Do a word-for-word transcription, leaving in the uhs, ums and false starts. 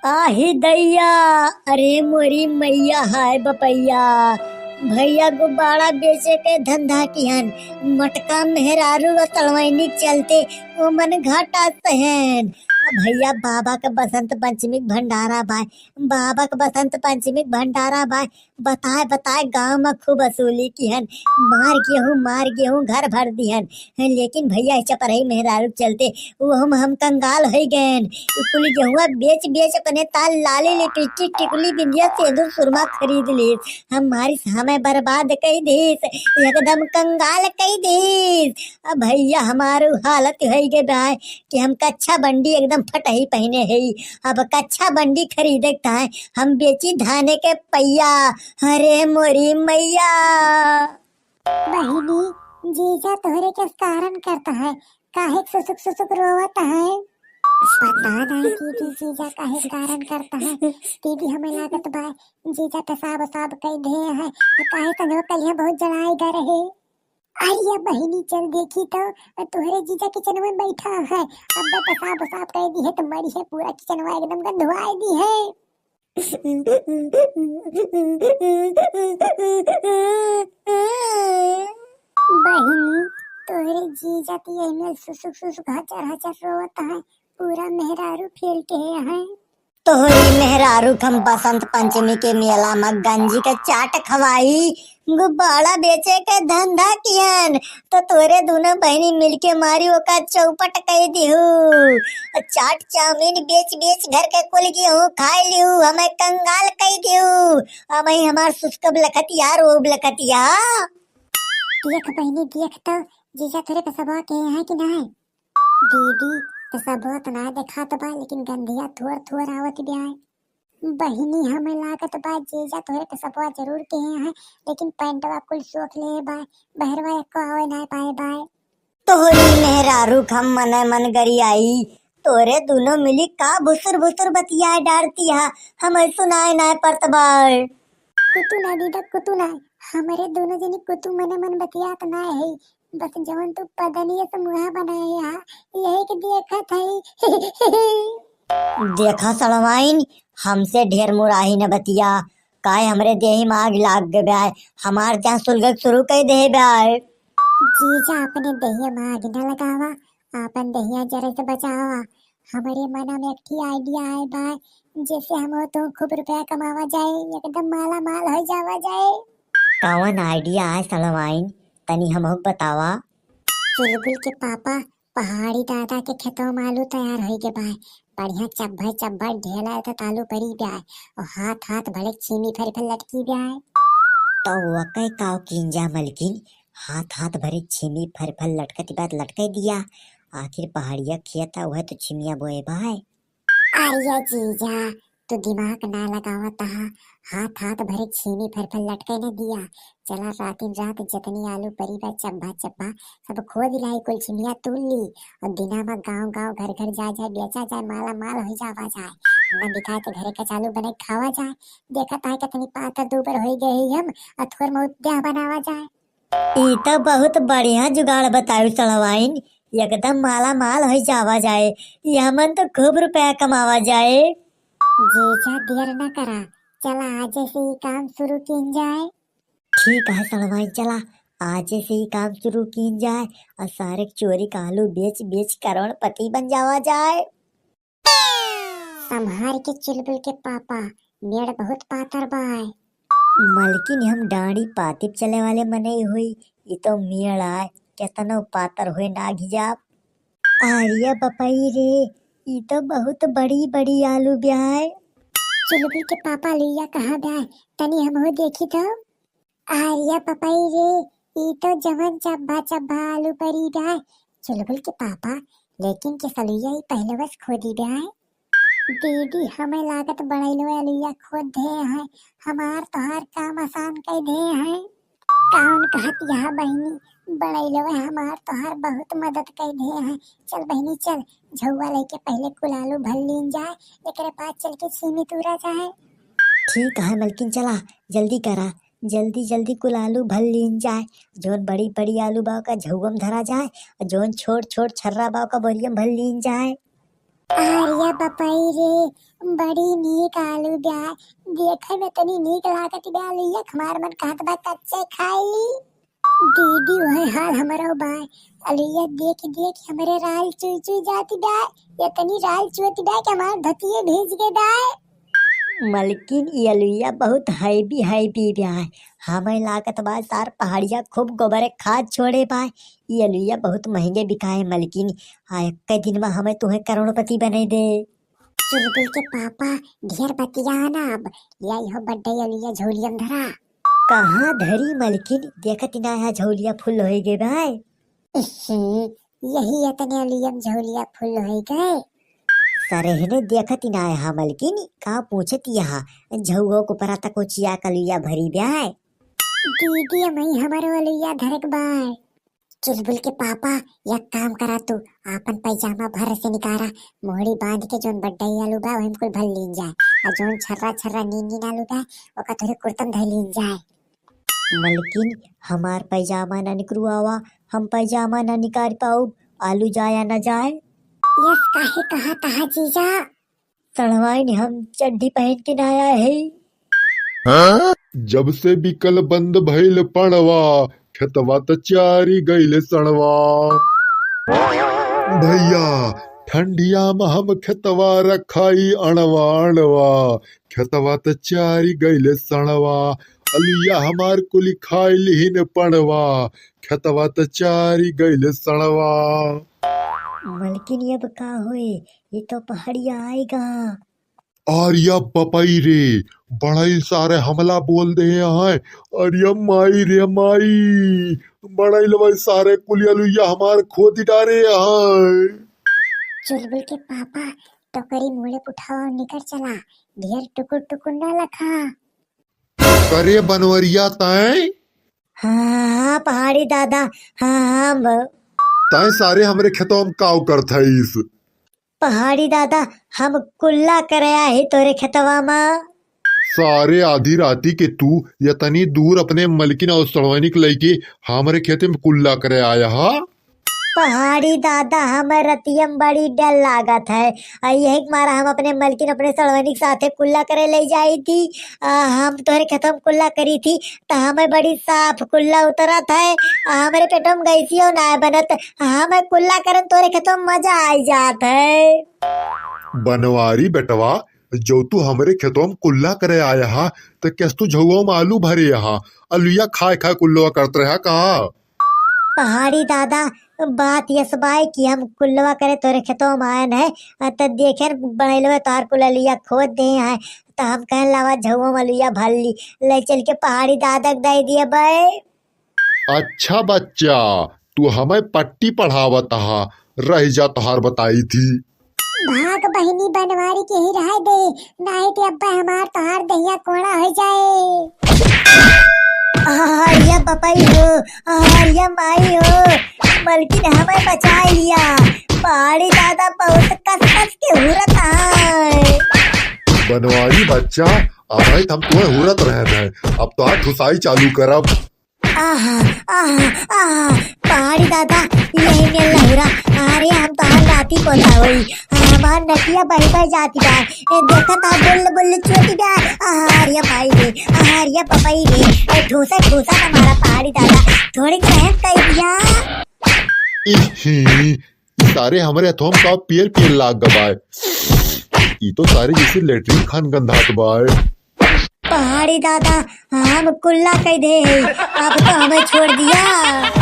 आही दैया, अरे मोरी मैया, हाय बपैया। भैया गुब्बारा बेचे के धंधा किहन, मटका मेहरारू व तलवैनी के चलते ओमन घाटा सहन। अब भैया बाबा के बसंत पंचमी के भंडारा बाय, बाबा के बसंत पंचमी के भंडारा बाय, बताए बताए गाँव में खूब वसूली किहन, मार गेहूँ, मार गेहूँ घर भर दिहन। लेकिन भैया, इस चपरही मेहरारू के चलते वो हम, हम कंगाल होइ गएन। ई कुल गेहुआ बेच बेच अपने तार लाली, लिपस्टिक, टिकुली, बिंदिया, सेंदूर, सुरमा खरीद लीस। हमारी समय बर्बाद कई दीस, एकदम कंगाल कई दीस। अब भैया, हमार उ हालत होइ गए बाय कि हम कच्छा बंडी एकदम फटही पहिने हई। अब कच्छा बंडी खरीदे के ताय हम बेची धाने के पैया। अरे मोरी मैया। बहिनी, जीजा तोहरे के कारण करता है, काहे के सुसुक सुसुक रोवत है? पता नहीं दीदी, जीजा काहे के कारण करता है। दीदी, हमें लागत बा, जीजा पेशाब उसाब कई दे है, काहे संजो कलिया बहुत जड़ाई गए रहे। अरे बहिनी, चल देखी तो, तोहरे जीजा किचन में बैठा है। अब पेशाब उसाब कई दी है तो मरी है, पूरा किचनवा एकदम गंधवाई दी है। बहिनी, तोहरे जीजा ती एमे सुसुक सुसुक हचर हचर रोवत है, पूरा मेहरारू फेल के है। तोहरी मेहरारू के हम बसंत पंचमी के मेला में गंजी के चाट खवाई, गुब्बारा बेचे के धंधा किहन, तो तोरे दोनों बहिनी मिलके मारी ओका चौपट कई दिहू। चाट चाउमीन बेच बेच घर के कुल गेहूं खाई लिहू, हमें कंगाल कई दिहू। अब ही हमार सुसकब लखत यार, ओब लखत या। देख बहिनी, देख तो, जीजा तोरे पेशबवा के हैं कि नहीं? दीदी, पेशबवा तो ना देखात बा, लेकिन गंधिया थोर थोर आवत ब्याय। बहिनी, हमें लागत बा जीजा तोहरे पेशबवा जरूर के हैं, लेकिन पैंटवा कुल सोख ले बा, बहरवा एको आवे ना पाए बा। तोहरी मेहरारू के हम मने मन गरियाई, तोरे दोनों मिली का भुसुर भुसुर बतियाए डारती हा, हमें सुनाए ना पड़त बा। कुतु ना दीदा, कुतु ना, हमरे दोनों जनी कुतु मने मन बतियात ना है, बस जवन तू पदनिये से मुहा बनाए हा, यही के देखत है। देखा सड़वाइन, हमसे ढेर मुराही न बतिया, काहे हमरे देही में आग लाग गए ब्याय, हमार जहाँ सुलगक शुरू कर दे ब्याय। जीजा अपने देहिया में आग न लगावा, आपन देहिया जरे से बचावा। हमरे मना में एक ठी idea आए बा, जैसे हम हो तो खूब रुपया कमावा जाए, एकदम माला माल हो जावा जाए। कौन idea आए सड़वाइन, तनी हमहू बतावा। चुलबुल के पापा, पहाड़ी दादा के खेतवा में आलू तैयार होई के बा। बढ़िया चब्भर चब्भर ढेला त आलू परी ब्याय, और हाथ हाथ भरे छीमी फर फर लटकी ब्याय। तो वकै काव कीन जा मलकिन, हाथ हाथ भरे छीमी फर फर लटकत बात लटकै दिया। आखिर पहाड़िया खेत है, वह तो छिमिया बोए बाय। अरे जीजा, तू दिमाग ना लगावत हा, हाथ हाथ भरे छीमी फर फर लटकै न दिया। चला रातिन रात जतनी आलू परी बा चब्बा चब्बा, सब खोद लाई, कुल छिमिया तूल ली, और दिना में गाँव गाँव घर घर जाए जाए बेचा जाए, माला माल हो जावा जाए, न बिकाए तो घरे कचालू बने खावा जाए। देखत है कितनी पातर दूबर हो गई हम, और थोर बहुत देह बनावा जाए। ई तो बहुत बढ़िया जुगाड़ बतायु सड़वाइन, एकदम माला माल हो जावा जाए, ई हमन तो खूब रुपया कमावा जाए। जीजा देर न करा, चला आज से ही काम शुरू कीन जाए। ठीक है सड़वाइन, चला आज से ही काम शुरू कीन जाए और सारे चोरी का आलू बेच बेच करोड़पति बन जावा जाए। संभार के चुलबुल के पापा, मेड़ बहुत पातर बाय। मलकिन हम डांडी पातिप चले वाले मनई होई, ई तो मेड़ आय, केतनो पातर होए ना घिजाब। आर्या बपई रे, ई तो बहुत बड़ी बड़ी आलू ब्याय। चुलबुल के पापा लुइया कहाँ ब्याय, तनी हमहू देखी तो। आर्या पपई रे, ई तो जवन चब्बा चब्बा आलू परी ब्याय। चुलबुल के पापा, लेकिन के सलुइया ई पहले बस खोदी ब्याय। दीदी, हमें लागत बड़ैलवे अलुइया खोद दे हैं, हमार तोहार काम आसान कर दे हैं। कौन कहत यह बहिनी, बड़ैलवे हमार तोहार बहुत मदद कर दे हैं। चल बहिनी चल, झौवा लेके पहले कुल आलू भर लीन जाए, एकरे बाद चल के छीमी तूरा जाए। ठीक है मलकिन, चला जल्दी करा, जल्दी जल्दी कुल आलू भर लीन जाए। जौन बड़ी बड़ी आलू बा ओका झौवा में धरा जाए, और जौन छोट छोट छर्रा बा ओका बोरिया में भर लीन जाए। आर्या बपई रे, बड़ी नीक आलू ब्या, देखे में तनी नीक लागत ब्या, अलुइया हमार मन कहत बा कच्चे खाई। दीदी, वही हाल हमरो बा। अलुइया देख देख हमरे राल चुई चुई जात बा, इतनी राल चुअत बा कि हमार धोतिये भीज गए बा। मलकिन, ई अलुइया बहुत हैवी हैवी बा। हमें लागत बा सार पहाड़िया खूब गोबर खाद छोड़े बा। ई अलुइया बहुत महंगे बिकाए मलकिन। आ एक्के दिन में हमें तुहे करोड़पति बने दे। चुलबुल के पापा, ढेर बतिया ना अब। या इहो बड्डे अलुइया झोलिया में धरा। कहाँ धरी मलकिन, देखत ना है झोलिया फुल होई गए बा। इही, यही इतने अलुइया में झोलिया फुल होई गए। सरेहने देखत ही ना है मलकिन, का पूछत यहाँ, झौगो को परा तक चिया कलुइया भरी ब्याय। दीदी, मई हमरो अलुइया धरक बाय। चुलबुल के पापा, एक काम करा तू, आपन पैजामा भर से निकारा, मोहड़ी बांध के जोन बड्डई आलू बा, ओहिम कुल भर लीन जाए, आ जोन छर्रा छर्रा नीन नीन आलू बा, ओका तोरे कुर्तम धर लीन जाए। मलकिन, हमार पैजामा ना निकरुआवा, हम पैजामा ना निकाल पाउब, आलू जाया ना जाए। यस, काहे कहा तहा जीजा? सड़वाइन हम चड्ढी पहन के ना आया है। हाँ? जब से बिकल बंद भइल पड़वा, खेतवा त चारी गइल सड़वा। भैया, ठंडिया में हम खेतवा रखाई अणवा अणवा, खेतवा त चारी गइल सड़वा। अलुइया हमार कुली खाई लिहिन पड़वा, खेतवा त चारी गइल सड़वा। मलकिन, अब का होए? ये तो पहाड़िया आएगा। अरे या बपई रे, बड़ई सारे हमला बोल दे हैं। अरे या माई रे माई, बड़ई लवई सारे कुलिया लुइया हमार खोद डारे हैं। चुलबुल के पापा, टोकरी मुड़े उठावा और निकर चला, ढेर टुकुर टुकुर ना लखा। करे बनवरिया तैं? हाँ, हाँ, पहाड़ी दादा, हाँ, हाँ, ब- तैं सारे हमरे खेतवा में काव करत हईस? पहाड़ी दादा, हम कुल्ला करे आही तोरे खेतवा मा। सारे आधी राती के तू यतनी दूर अपने मलकिन और सड़वैनिक लइके हमरे खेते में कुल्ला करे आया हा? पहाड़ी दादा, हमें रतिया में बड़ी डर लागत है, और यही के मारा हम अपने मलकिन अपने सड़वैनिक साथे कुल्ला करे ले जाई थी। आ, हम तोहरे खेतवा में कुल्ला करी थी, त हमें बड़ी साफ कुल्ला उतरत है, आ, हमरे पेटवा में गैसियो ना बनत, हमें कुल्ला करन तोहरे खेतवा में मजा आई जात है। बनवारी बेटवा, जो तू हमरे खेतवा में कुल्ला करे आया हा, त केस तू झउआ में आलू भरे हा, अलुइया खाए खाए कुल्लवा करत रहा का? पहाड़ी दादा, बात यस बाय कि हम कुल्लवा करे तोरे खेतवा में आयन है, आ, त देखेन बनैलवा तोहार कुल अलुइया खोद दे है, त हम कहन लावा झउआ में अलुइया भर ली, ले चल के पहाड़ी दादा के दे दिए बे। अच्छा बच्चा, तू हमें पट्टी पढ़ावत हा, रह जा तोहार बताई थी। भाग बहिनी बनवारी के ही रह दे, नाहीं ते अब्बा हमार तोहार दहिया कोड़ा हो जाए। आहारिया पपई हो, आहारिया माई हो, मलकिन हमें बचाई लिया। पहाड़ी दादा बहुत कस कस के हुरत है। बनवारी बच्चा, अबहित हम तुम्हें हुरत रहत है, अब तोहार ठुसाई चालू करब। आहा, आहा, आहा, पहाड़ी दादा, यही में लहुरा। अरे, हम तोहार नाती पोता होई। हमार नकिया बही बही जाती बा। ए, देखत हा, बुल्ल बुल्ल चोटी बा। अरे भाई रे, अरे पपई रे, ए, ठूसा ठूसा ना मारा पहाड़ी दादा, थोड़ी तो रहम कई दिया। इही, ई सारे हमरे हथवा में का पियर पियर लाग गबाय। ई तो सारे जैसे लेटरिन खान गंधात बाय। पहाड़ी दादा, हम कुल्ला कह दे, अब तो हमें छोड़ दिया।